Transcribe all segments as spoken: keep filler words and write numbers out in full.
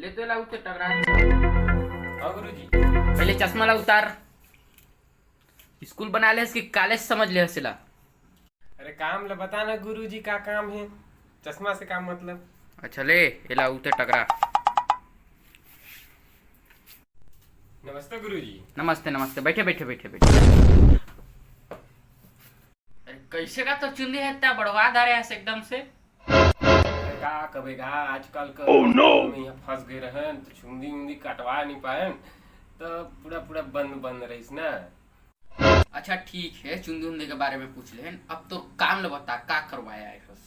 ये तो ला उतर टकरा। हाँ गुरुजी। पहले चश्मा ला उतार। स्कूल बना ले हस कि कॉलेज समझ ले हस एला? अरे काम ला बता ना गुरुजी, का काम है? चश्मा से का मतलब? अच्छा ले, एला उतर टकरा। नमस्ते गुरुजी। नमस्ते, नमस्ते। बैठे, बैठे, बैठे, बैठे। अरे, कैसे का तो चुंदी है, इतना बढ़वा धारे हस एकदम से। अरे, का कबे गा, आजकल का Oh, no! में यहाँ फंस गए रहन, तो चुंदी उंदी कटवा नहीं पाएन, तो पूरा, पूरा बंद, बंद रहीस ना। अच्छा, ठीक है, चुंदी उंदी के बारे में पूछ लेन। अब तो काम ल बता, का करवाया है हस?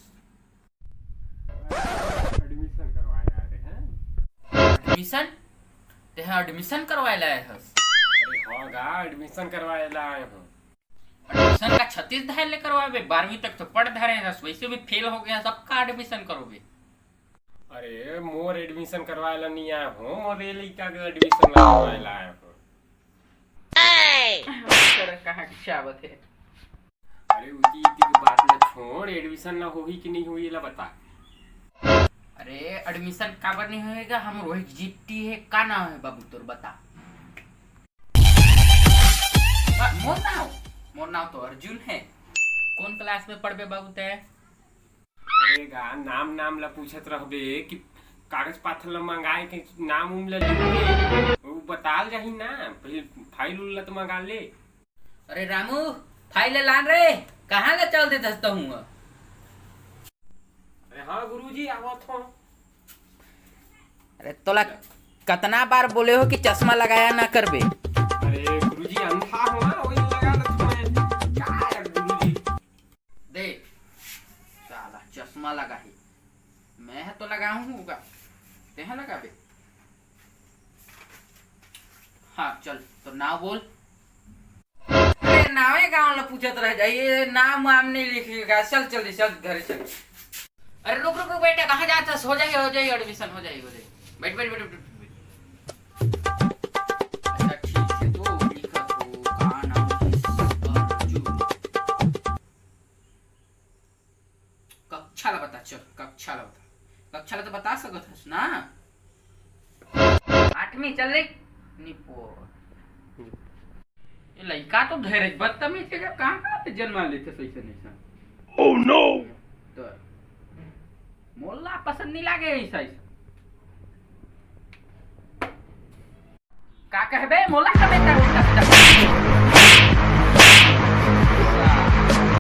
एडमिशन करवाया है। एडमिशन? तेहा एडमिशन करवाए ला आए हस? अरे हाँ गा, एडमिशन करवाए ला आए हूँ। एडमिशन का छत्तीस धार ले करवाबे? बारहवीं तक तो पढ़ धारे हस, वैसे भी फेल हो गया, सबका एडमिशन करोगे? अरे मोर एडमिशन करवाए ला नहीं आए हूँ, मोर ये लइका के एडमिशन करवाए ला आए हूँ। सर कहाँ की चावत है? अरे उती इती के बात ला छोड़, एडमिशन ला होही कि नहीं होही, ला बता। अरे एडमिशन काबर नहीं होएगा? हम रोहित जीटी है, का नाम है बाबू तोर, बता। बा-, मोर नाम, मोर नाम तो अर्जुन है। कौन क्लास में पढ़बे बाबू तै? अरे गा, नाम नाम ला पूछत रहबे कि कागज पाथर ला मंगाए के नाम उम ला लिखबे, वो बताल जाही ना, पहले फाइल उल ला तो मंगा ले। अरे रामू, फाइल ला लान रे, कहाँ ला चल देत हस तहूँ? अरे हाँ गुरुजी, आवत हूँ। अरे तोला कतना बार बोले हो कि चश्मा लगाया ना करबे? अरे गुरुजी, अंधा हूँ ना, वही लगा लेता हूँ मैं। क्या है गुरुजी? दे, साला चश्मा लगा ही। मैं तो लगाऊं होगा, तेहा लगाबे। हाँ, चल, तो नाव बोल। अरे, नावे गाँव ला पूछत रह जाई, ये नाम वाम नहीं लिखेगा। चल, चल, चल, घरे चल। अरे, रुक, रुक, रुक, बेटा, कहाँ जात हस? हो जाई, हो जाई, एडमिशन हो जाई, हो जाई। बैठ, बैठ, बैठ, बैठ, बैठ। अच्छा, ठीक है, तो लिखत हो, का नाम है? अर्जुन। कक्षा ला बता, चल, कक्षा ला बता। कक्षा ला तो बता सकत हस ना? आठवीं, चल ले। निपो। ये लइका तो धैर्य बदतमीज है, कहाँ, कहाँ से जन्मा लेथे सही से नहीं सा। Oh no! तो मोला पसंद नहीं लागे ऐसा, ऐसा। का कहबे? मोला का बेटा उल्टा सीधा बात?